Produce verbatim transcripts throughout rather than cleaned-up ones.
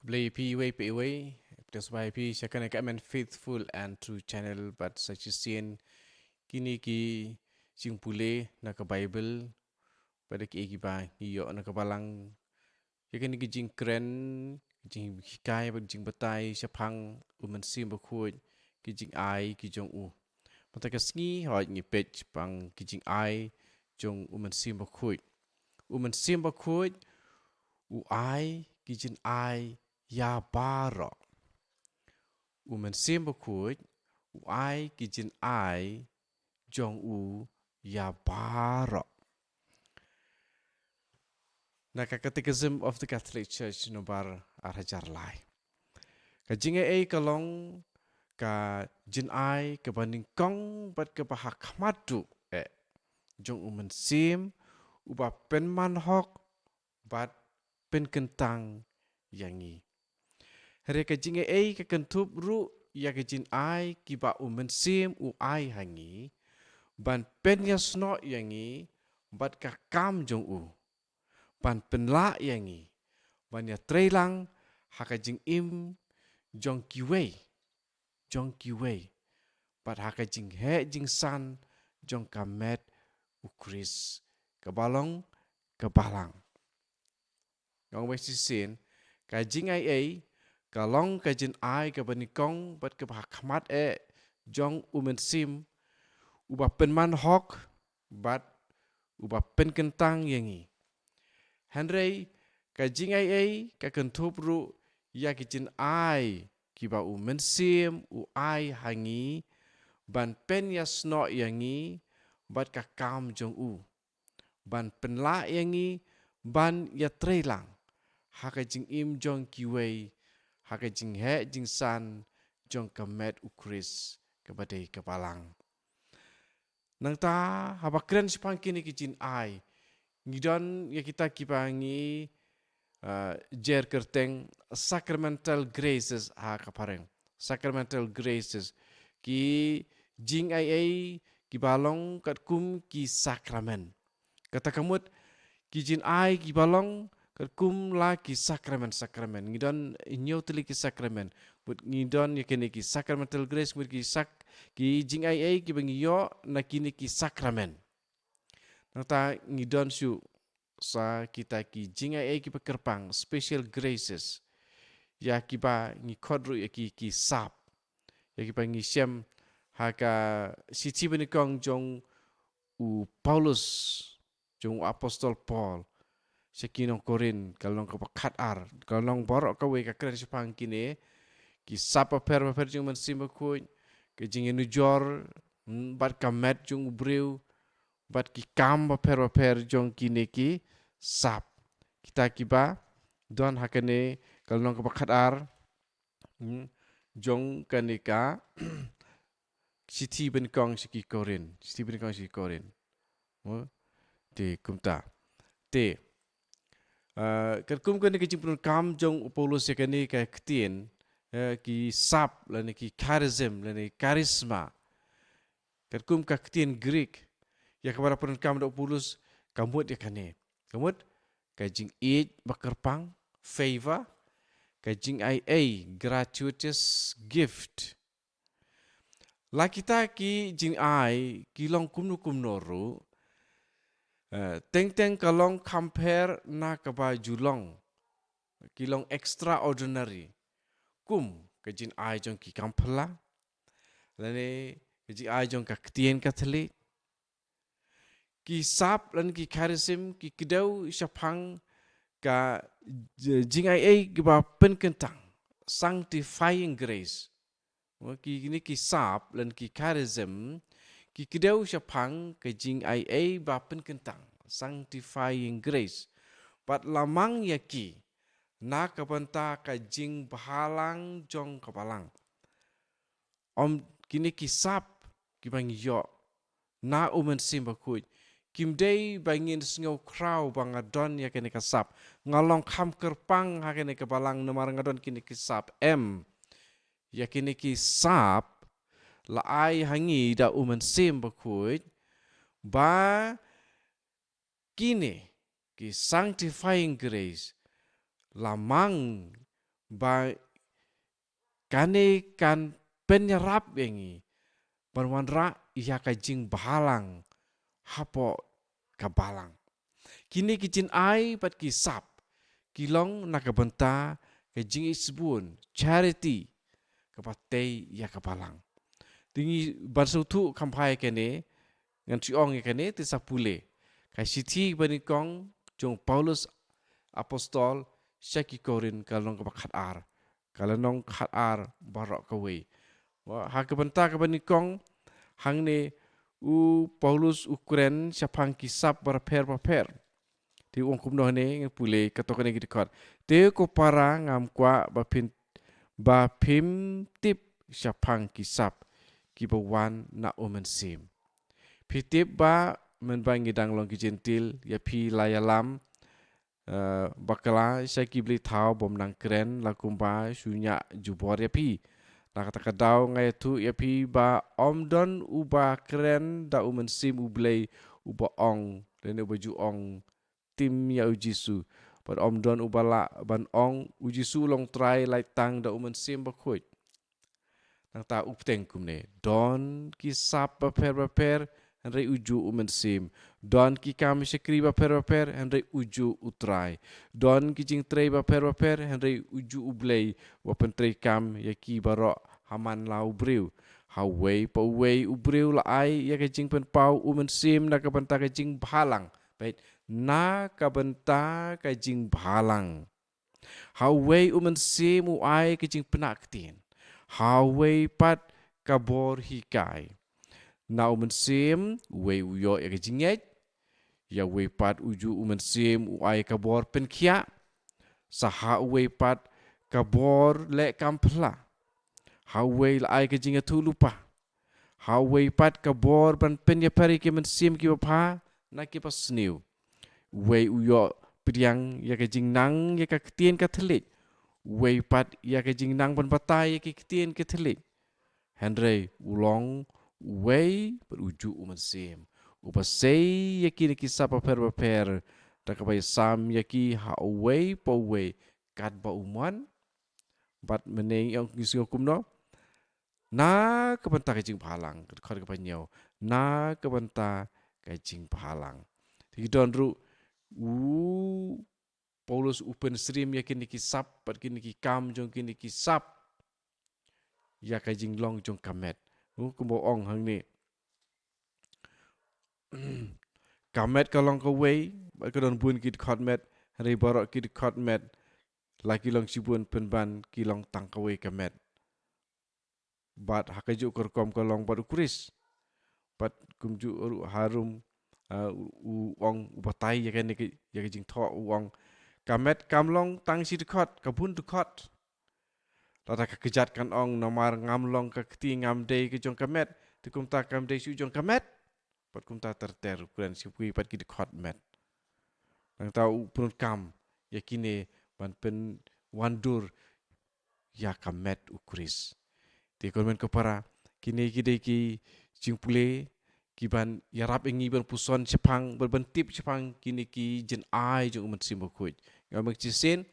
Blei phi iwei pa iwei, phi sngewbha phi sha kane ka M N Faithful and True Channel, bad sa shisien kine ki jingpule na ka Bible, bad ki ei kiba ngi ïoh na ka balang, ïa kine ki jingkren, ki jinghikai bad jingbatai shaphang u Mynsiem Bakhuid, ki jingai ki jong u. Mynta ka sngi hooid ngi peit shaphang ki jingai jong u Mynsiem Bakhuid. U Mynsiem Bakhuid u ai ki jingai ïa baroh. U Mynsiem Bakhuid u ai ki jingai jong u ïa baroh. Na ka Catechism of the Catholic Church nombar ar hajar lai. Ka jingai ei ka long ka jingai kaba nyngkong bad kaba ha khmat duh eh jong u Mynsiem uba pynman hok bad pynkyntang ïa ngi. Hynrei ka jingai ei ka kynthup ruh ïa ka jingai kiba u Mynsiem u ai ha ngi, ban pynïasnoh ïa ngi bad ka kam jong u, ban pynlah ïa ngi ban ïatreilang ha ka jingim jong kiwei, jong kiwei, bad ha ka jingheh jingsan jong ka met u Khrist, kaba long ka balang. Nga ong ba shisien, ka jingai ei ka long ka jingai kaba nyngkong bad kaba ha khmat eh jong u Mynsiem uba pynman hok bad uba pynkyntang ïa ngi. Hynrei ka jingai ei ka kynthup ruh ïa ki jingai kiba u Mynsiem u ai ha ngi, ban pynïasnoh ïa ngi bad ka kam jong u, ban pynlah ïa ngi ban ïatreilang ha ka jingim jong kiwei, ha ka jingheh jingsan jong ka met u Khrist kaba dei ka balang. Nangta haba kren shaphang kine ki jingai, ngi don ïa kita kiba ngi, ah, jer kyrteng sacramental graces ha ka phareng. Sacramental graces, ki jingai ei kiba long katkum ki sakramen. Kata ka mut, ki jingai kiba long katkum la ki sakramen, sakramen. Ngi don hynñiew tylli ki sakramen. Mut ngi don ïa kine ki sacramental grace, mut ki sak-, ki jingai ei kiba ngi ïoh na kine ki sakramen. Nangta ngi don shuh sa kita ki jingai ei kiba kyrpang, special graces. Ïa kiba ngi khot ruh ïa ki, ki sap. Ïa kiba ngi shem ha ka shithi banyngkong jong u Paulus, jong u apostol Paul sha ki nong Korinth, ka lynnong kaba khatar, ka lynnong baroh kawei ka kren shaphang kine ki sap bapher bapher jong u Mynsiem Bakhuid, ka jingïanujor, hmm, bad ka met jong u briew, bad ki kam bapher bapher jong kine ki sap. Kita kiba don ha kane ka lynnong kaba khatar, hmm, jong kane ka shithi banyngkong sha ki Korinth, shithi banyngkong sha ki Korinth. Mo? Te kumta. Te, ah, katkum kane ka jingpyndonkam jong u Paulus ïa kane ka ktien, eh, ki sap lane ki charism lane charisma. Katkum ka ktien Greek ïa kaba la pyndonkam da u Paulus, ka mut ïa kane. Ka mut ka jingïeit ba kyrpang, favor, ka jingai ei, gratuitous gift. La kita ki jingai ki long kumno kumno ruh, eh, teng teng ka long kham pher na kaba ju long, ki long extraordinary. Kum ka jingai jong ki kam phylla, lane ka jingai jong ka ktien Katholik. Ki sap lane ki charism ki kdew shaphang ka j-, jingai ei kiba pynkyntang, sanctifying grace. Mo, kine ki sap lane ki charism ki kdew shaphang ka jingai ei ba pynkyntang, sanctifying grace. Bad la mang ïa ki na ka bynta ka jingbhalang jong ka balang. Ym kine ki sap kiba ngi ïoh na u Mynsiem Bakhuid, kim dei ba ngin sngew khraw ba nga don ïa kane ka sap, nga long kham kyrpang ha kane ka balang namar nga don kine ki sap. Em, ïa kine ki sap la ai ha ngi da u Mynsiem Bakhuid, ba kine ki sanctifying grace la mang ba kane kan pynïarap ïa ngi ban wanrah ïa ka jingbhalang hapoh ka balang. Kine ki jingaiei bad ki sap ki long na ka bynta ka jingisbun, charity, kaba tei ïa ka balang. Te ngi ban sngewthuh kham bha ïa kane, ngan shu ong ïa kane, te sa pule ka shithi ba nyngkong jong u Paulus apostol sha ki Korinth, ka lynnong kaba khatar, ka lynnong khatar baroh kawei. Wa, ha ka bynta kaba nyngkong, hangne u Paulus u kren shaphang ki sap bapher bapher. Te u ong kumno hangne, ngan pule katto katne ki dkhot. Te ko para, ngam kwah ba phin, ba phim tip shaphang ki sap kiba wan na u Mynsiem. Phi tip ba mynba ngi dang long ki Jentil, ïa phi la ïalam, eh, bakla sha ki blei thaw bym nang kren, la kumba shu ñiah jubor ïa phi. Na kata ka daw nga ïathuh ïa phi ba ym don uba kren da u Mynsiem U Blei uba ong, lane uba ju ong, tim ïa u Jisu. Bad ym don uba lah ban ong u Jisu u long Trai lait tang da u Mynsiem Bakhuid. Nangta u bteng kumne: Don ki sap bapher bapher, hynrei uju u Mynsiem. Don ki kam shakri bapher bapher, hynrei uju u Trai. Don ki jingtrei bapher bapher, hynrei uju U Blei uba pyntreikam ïa ki baroh ha man la u briew. Ha uwei pa uwei u briew la ai ïa ka jingpynpaw u Mynsiem na ka bynta ka jingbhalang. Bad na ka bynta ka jingbhalang. Ha uwei u Mynsiem u ai ka jingpynah ktien. Ha uwei pat ka bor hikai. Na u Mynsiem, uwei u ïoh ïa ka jingngeit. Ïa uwei pat uju u Mynsiem u ai ka bor pynkhiah. Sa ha uwei pat ka bor leh kam phylla. Ha uwei la ai ka jingïathuhlypa. Ha uwei pat ka bor ban pynïapher ïa ki mynsiem kiba bha na kiba sniew. Uwei u ïoh pdiang ïa ka jingnang ïa ka ktien ka thylliej. Uwei pat ïa ka jingnang ban batai ïa ki ktien ki thylliej. Hynrei u long uwei bad uju u Mynsiem. Uba sei ïa kine ki sap bapher bapher, da kaba ïasam ïa ki ha uwei pa uwei katba u mon. Bad mynne ngi ong, ngi sngew kumno? Na ka bynta ka jingbhalang, ka dkhot kaba hynñiew. Na ka bynta ka jingbhalang. Te ki don ruh u Paulus u pynsyriem ïa kine ki sap, bad kine ki kam jong kine ki sap, ïa ka jinglong jong ka met. U kumba ong hangne. Ka met ka long kawei, bad ka don bun ki dkhot met, hynrei baroh ki dkhot met, la ki long shibun pynban ki long tang kawei ka met. Bad ha kajuh ka rukom ka long bad u Khrist. Bad kumjuh ruh harum, ah, u, u ong u batai ïa kane ka, ïa ka jingthoh u ong. Ka met kam long tang shi dkhot, ka bun dkhot. Lada ka kjat kan ong namar ngam long ka kti ngam dei ka jong ka met. Te kumta kam dei shuh jong ka met. Bad kumta ter ter u kren shiphew pat ki dkhot met. Nangta u pyndonkam ïa kine ban pynwandur ïa ka met u Khrist. Te ko hynmen ko para, kine ki dei ki jingpule kiban ïarap ïa ngi ban puson shaphang, ban, ban tip shaphang kine ki jingai jong u Mynsiem Bakhuid. Nga ong shisien,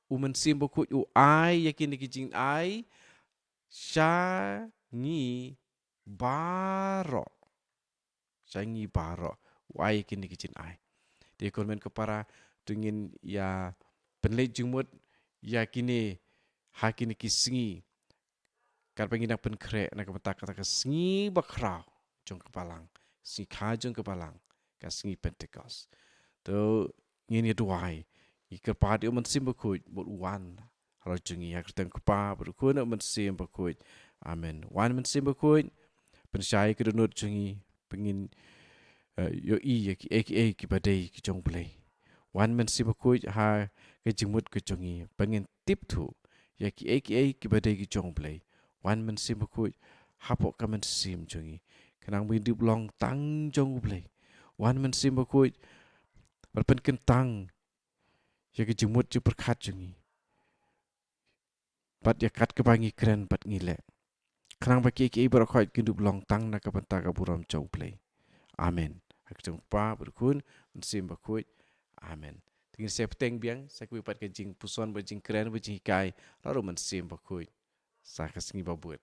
u Mynsiem Bakhuid u ai ïa kine ki jingai sha ngi baroh. Sha ngi baroh u ai kine ki jingai. Te ko hynmen ko para, to ngin ïa pynleit jingmut ïa kine ha kine ki sngi. Katba ngi dang pynkhreh na ka bynta kata ka sngi bakhraw jong ka balang, sngi kha jong ka balang, ka sngi Pentekost. To ngin ïa duwai, ngi kyrpad ïa u Mynsiem Bakhuid bad u wan halor jong ngi, ha ka kyrteng u Kpa bad u Khun bad u Mynsiem Bakhuid. Amen. Wan Mynsiem Bakhuid, pynshai ka dohnud jong ngi, ba ngin, eh, ïohi ïa kiei kiei kiba dei ki jong u Blei. Wan Mynsiem Bakhuid ha ka jingmut ka jong ngi, ba ngin tip thuh ïa kiei kiei kiba dei ki jong u Blei. Wan Mynsiem Bakhuid hapoh ka mynsiem jong ngi, khnang ba ngin dup long tang jong u Blei. Wan Mynsiem Bakhuid, ban pynkyntang ïa ka jingmut jingpyrkhat jong ngi, bad ïa kat kaba ngi kren bad ngi leh, khnang ba kiei kiei baroh khoit kin dup long tang na ka bynta ka burom jong u Blei. Amen. Ha ka kyrteng u Kpa bad u Khun, Mynsiem Bakhuid. Amen. Ngin sa ïa bteng biang sa kawei pat ka jingpuson bad jingkren bad jinghikai na u Mynsiem Bakhuid. Sa ka sngi ba bud.